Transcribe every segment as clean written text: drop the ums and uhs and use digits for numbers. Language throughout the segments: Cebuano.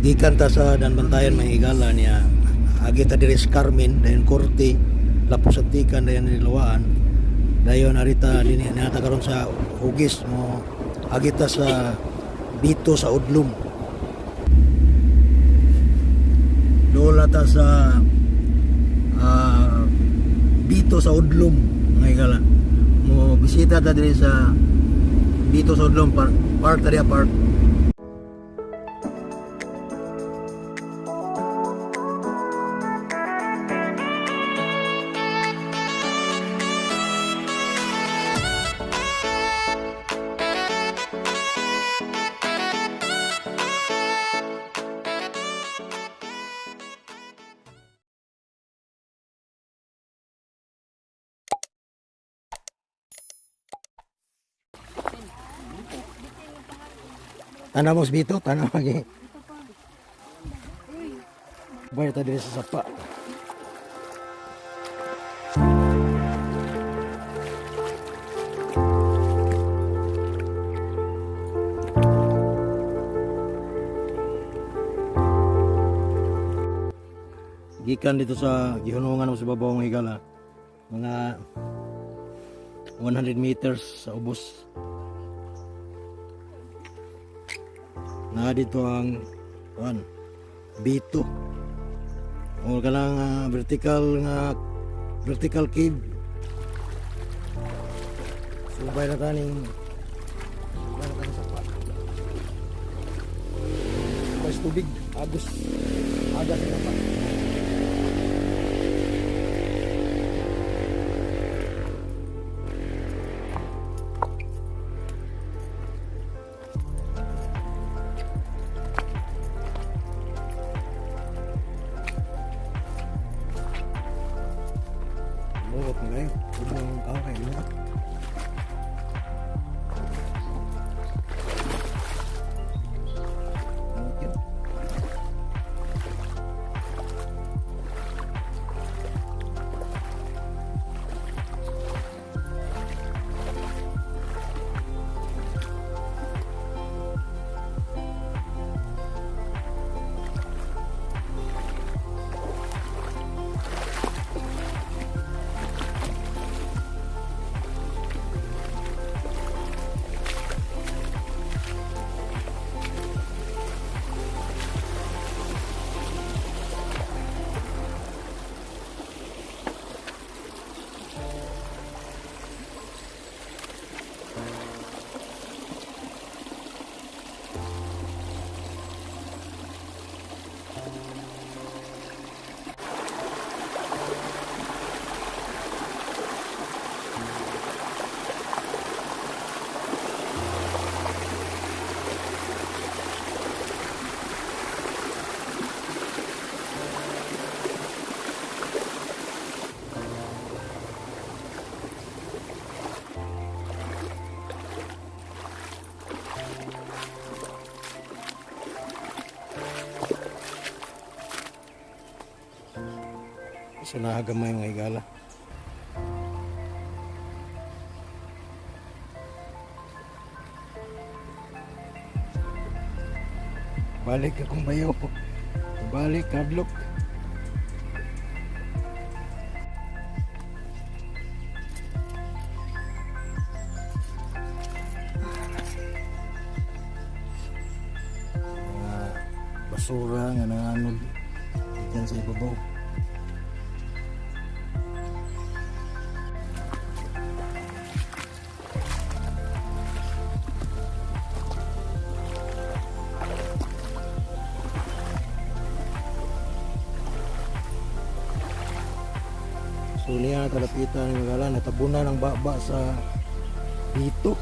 Gikan ta sa Daanbantayan, mga higala niya. Agi ta diri sa Carmen, dayon Korte, Lapos Antikan, dayon Nilawaan. Dayon arita dinhi naa ta karon sa Hugis mo, agi ta sa Bito sa Odlum. Dola ta sa Bito sa Odlum, mga higala. Mo bisita ta diri sa Bito sa Odlum Park, park ta diha, park. Tanaw mo sa Bito, tanaw lagi. Bayar ta diri sa sapa. Gikan dito sa gihunungan mo sa babaw ng higala, mga 100 meters sa ubos. Na dito ang kuan, Bito. O kanang vertical nga vertical cave. Subay na taning sapa. Subay sa tubig, agos. Agas sa sapa. Lungkot mo kayo. Ibang kao kayo. Lungkot. Lungkot yun. So nahagamay, mga higala. Balik akong bayo. Balik, kadlok. Mga basura nga nanganod dyan sa ibabaw. So niya kalapitan ni Magala, natabunan ang baba sa bito.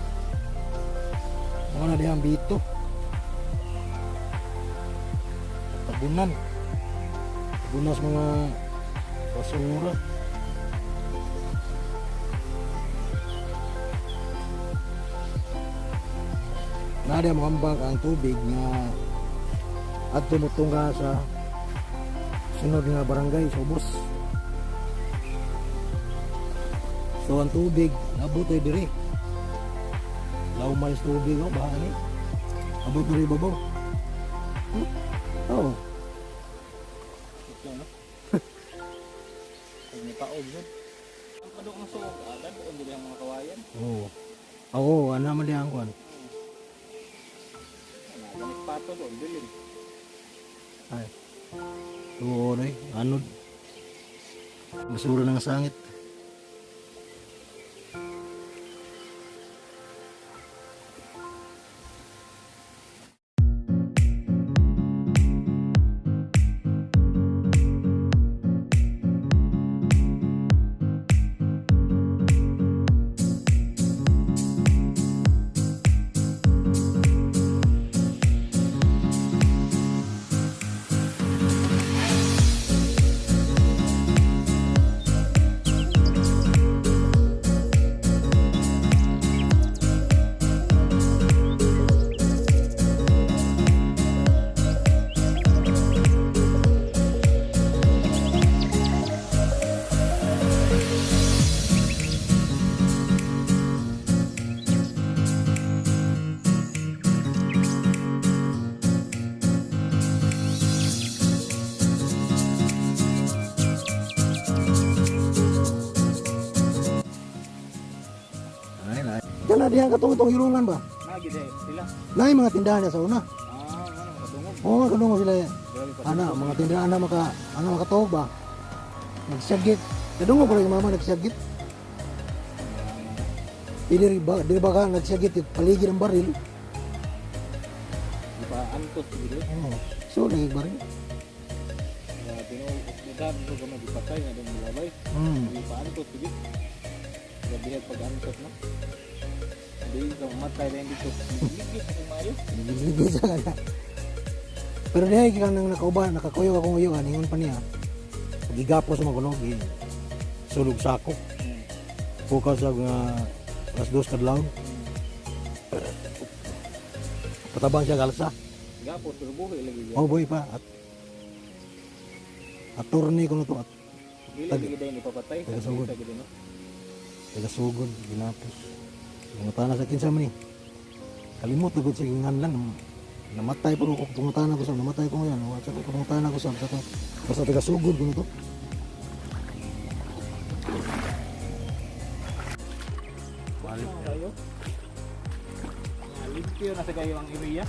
Mga na diha ang bito. Tabunan. Tabunan sa mga basura. Na diha moambak ang tubig nga adto motunga sa sunod nga barangay sa ubos. So ang tubig, abot ay diri. Lawmay sa tubig oh, baha ni. Abot diri babaw. Oh. Oo, ana man diha ang kuan. Ganit pato doon, dilim. Ay. Tuo oy, anod. Basura ng sangit. Ay, ay. Diyan na diyan katong itong hirungan ba? Nagi dahil sila. Lahi mga tindahan niya sa una. Ah, ano, makadungog. Oo, nga kadungog sila. Grabe pa. Ana, mga tindahan na maka ana makatuog ba? Nagsagit. Kadungog ko rin mama nagsagit. Dili ba dili ba ka nagsagit yung paligid ang baril? Di pa antos gid. Oo. So lagi baril. Grabe no, dami ko gamay gipatay nga dong milabay. Di pa antos gid. Grabe pag antos no. Hindi ka mamatay rin dito. Ligit kung maayo. Ligid sa kana. Pero dihay ka nang nakauban, nakakuyog akong uyo, ingon pa niya. Gigapos sa mga kuno, gi sulog sako. Bukas sa mga alas 2 kadlawon. Patabang siya galsa. Gapos pero buhi lagi. Oh boy pa. At attorney ko na to at Dili lagi dahil ipapatay. Taga sugod. Taga din, no? Taga sugod ginapos. Pangutana sa kinsa man ni. Kalimot na gud sa nganlan. Namatay pero ko pangutana ko sa namatay ko ngayon. Wa sa ko pangutana ko sa basta basta taga sugod ko na to. Balik. Tayo. Limpyo na sa kayo ang area.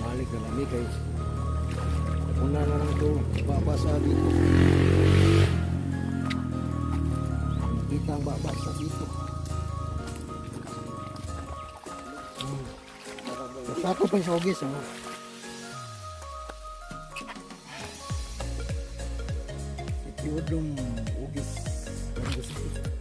Balik na lami guys. Una na lang ito, baba sa dito. Kita ang baba sa dito. Sako pa yung sogis. Oh. Itiudong ugis. Barangay City.